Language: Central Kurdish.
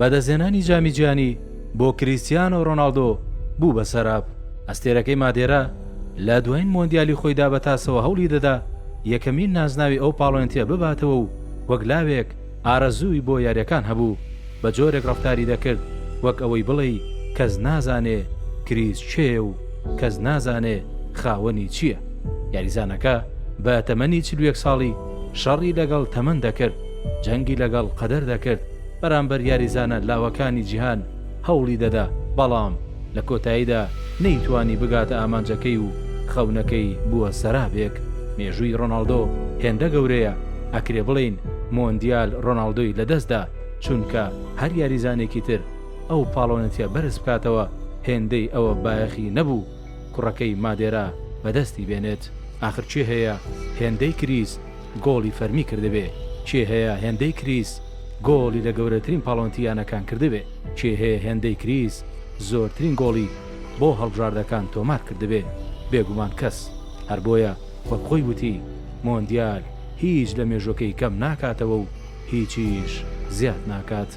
بەدەستهێنانی جامی جیهانی بۆ کریستیانۆ رۆناڵدۆ بوو بە سەراب. ئەستێرەکەی مادێرا لە دوایین مۆندیالی خۆیدا بە تاسەوە هەوڵی دەدا یەکەمین نازناوی ئەو پاڵەوانێتیە بباتەوە و وەک لاوێک ئارەزووی بۆ یارییەکان هەبوو، بە جۆرێک ڕەفتاری دەکرد وەک ئەوەی بڵێی کەس نازانێ کریس کێیە و کەس نازانێ خاوەنی چییە. یاریزانەکە بە تەمەنی 41 ساڵی شەڕی لەگەڵ تەمەن دەکرد، جەنگی لەگەڵ قەدەر دەکرد، بەرامبەر یاریزانە لاوەکانی جیهان هەوڵی دەدا، بەڵام لە کۆتاییدا نەیتوانی بگاتە ئامانجەکەی و خەونەکەی بووە سەرابێک. مێژووی ڕۆناڵدۆ هێندە گەورەیە، ئەکرێ بڵێین مۆندیال ڕۆناڵدۆی لەدەستدا، چونکە هەر یاریزانێکی تر ئەو پاڵەوانێتیە بەرز بکاتەوە هێندەی ئەوە بایەخی نەبوو کوڕەکەی مادێرا بەدەستی بێنێت. ئاخر کێ هەیە هێندەی کریس گۆڵی فەرمی کردبێ؟ کێ هەیە هێندەی کریس گۆڵی لە گەورەترین پاڵەوانێتی یانەکان کردبێ؟ کێ هەیە هێندەی کریس زۆرترین گۆڵی بۆ هەڵبژاردەکان تۆمار کردبێ؟ بێگومان کەس. هەر بۆیە وەک خۆی وتی مۆندیال هیچ لە مێژوەکەی کەم ناکاتەوە و هیچیش زیاد ناکات.